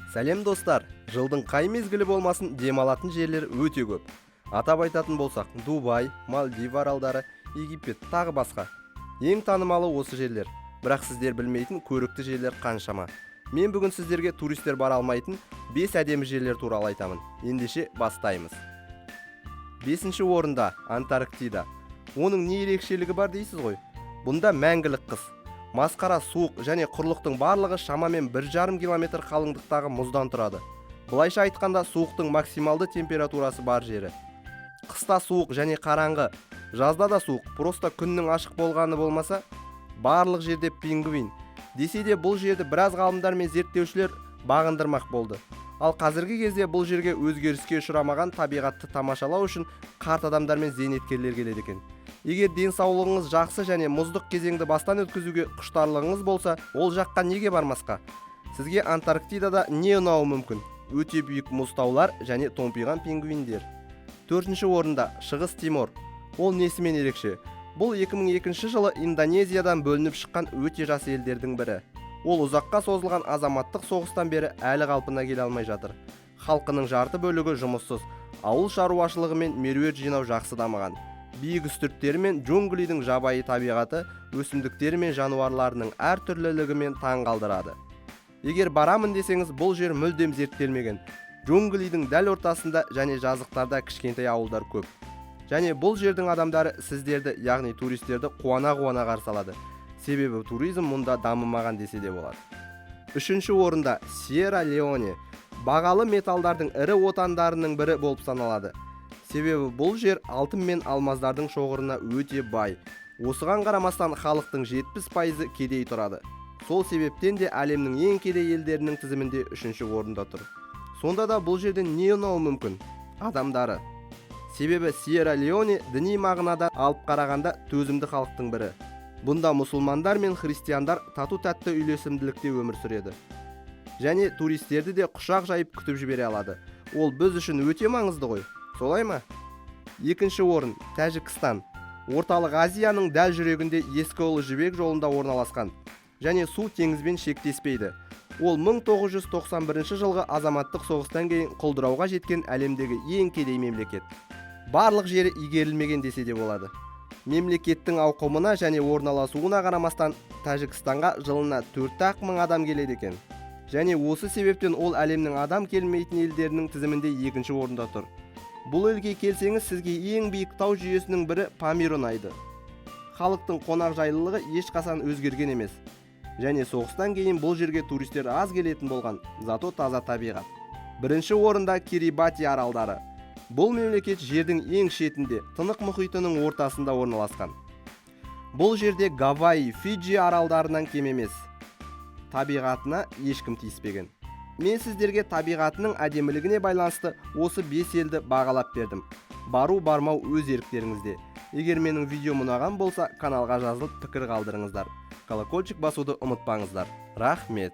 Сәлем, достар! Жылдың қай мезгілі болмасын, демалатын жерлер өте көп. Атап айтатын болсақ, Дубай, Мальдив аралдары, Египет, тағы басқа. Ең танымалы осы жерлер, бірақ сіздер білмейтін көрікті жерлер қаншама. Мен бүгін сіздерге туристер бара алмайтын 5 әдемі жерлер туралы айтамын. Ендеше, бастаймыз. Бесінші орында Антарктида. Оның не ерекшелігі бар дейсіз ғой? Бұнда мәңгілік қыс, масқара суық және құрлықтың барлығы шамамен 1,5 километр қалыңдықтағы мұздан тұрады. Былайша айтқанда, суықтың максималды температурасы бар жері. Қыста суық және қараңғы, жазда да суық, просто күннің ашық болғаны болмаса. Барлық жерде пингвин десе де, бұл жерді біраз ғалымдар мен зерттеушілер бағындырмақ болды. Ал қазіргі кезде бұл жерге өзгеріске ұшырамаған табиғатты тамашалау үшін қарт адамдар мен зейнеткерлер келеді екен. Егер денсаулығыңыз жақсы және мұздық кезеңді бастан өткізуге құштарлығыңыз болса, ол жаққа неге бармасқа? Сізге Антарктидада не ұнауы мүмкін? Өте биік мұз таулар және томпиған пингвиндер. Төртінші орында Шығыс Тимор. Ол несімен ерекше? Бұл 2002 жылы Индонезиядан бөлініп шыққан өте жас елдердің бірі. Ол ұзаққа созылған азаматтық соғыстан бері әлі қалпына келе алмай жатыр. Халқының жарты бөлігі жұмыссыз. Ауыл шаруашылығы мен меруерт жинау жақсы дамыған. Биік үстірттері мен джунглидің жабайы табиғаты, өсімдіктері мен жануарларының әртүрлілігімен таң қалдырады. Егер барамын десеңіз, бұл жер мүлдем зерттелмеген. Джунглидің дәл ортасында және жазықтарда кішкентай ауылдар көп. Және бұл жердің адамдары сіздерді, яғни туристерді қуана-қуана қарсы алады, себебі туризм мұнда дамымаған десе де болады. Үшінші орында Сьерра Леоне. Бағалы металдардың ірі отандарының бірі болып саналады, себебі бұл жер алтын мен алмаздардың шоғырына өте бай. Осыған қарамастан, халықтың 70%-ы кедей тұрады. Сол себептен де әлемнің ең кедей елдерінің тізімінде үшінші орында тұр. Сонда да бұл жерден не ұнауы мүмкін? Адамдары. Себебі Сьерра Леоне діни мағынада алып қарағанда төзімді халықтың бірі. Бұнда мұсылмандар мен христиандар тату тәтті үйлесімділікте өмір сүреді және туристерді де құшақ жайып күтіп жібере алады. Ол біз үшін өте маңызды ғой, солай ма? Екінші орын Тәжікстан. Орталық Азияның дәл жүрегінде, ескі Ұлы Жібек жолында орналасқан және су теңізбен шектеспейді. Ол 1991 жылғы азаматтық соғыстан кейін құлдырауға жеткен әлемдегі ең кедей мемлекет. Барлық жері игерілмеген десе де болады. Мемлекеттің ауқымына және орналасуына қарамастан, Тәжікстанға жылына 4 мың адам келеді екен. Және осы себептен ол әлемнің адам келмейтін елдерінің тізімінде екінші орында тұр. Бұл елге келсеңіз, сізге ең биік тау жүйесінің бірі Памир ұнайды. Халықтың қонақжайлылығы ешқашан өзгерген емес және соғыстан кейін бұл жерге туристер аз келетін болған, зато таза табиғат. Бірінші орында Кирибати аралдары. Бұл мемлекет жердің ең шетінде, Тынық мұхитының ортасында орналасқан. Бұл жерде Гавайи, Фиджи аралдарынан кем емес. Табиғатына ешкім тиіспеген. Мен сіздерге табиғатының әдемілігіне байланысты осы бес елді бағалап бердім. Бару бармау өз еріктеріңізде. Егер менің видеом ұнаған болса, каналға жазылып, пікір қалдырыңыздар. Колокольчик басуды ұмытпаңыздар. Рахмет.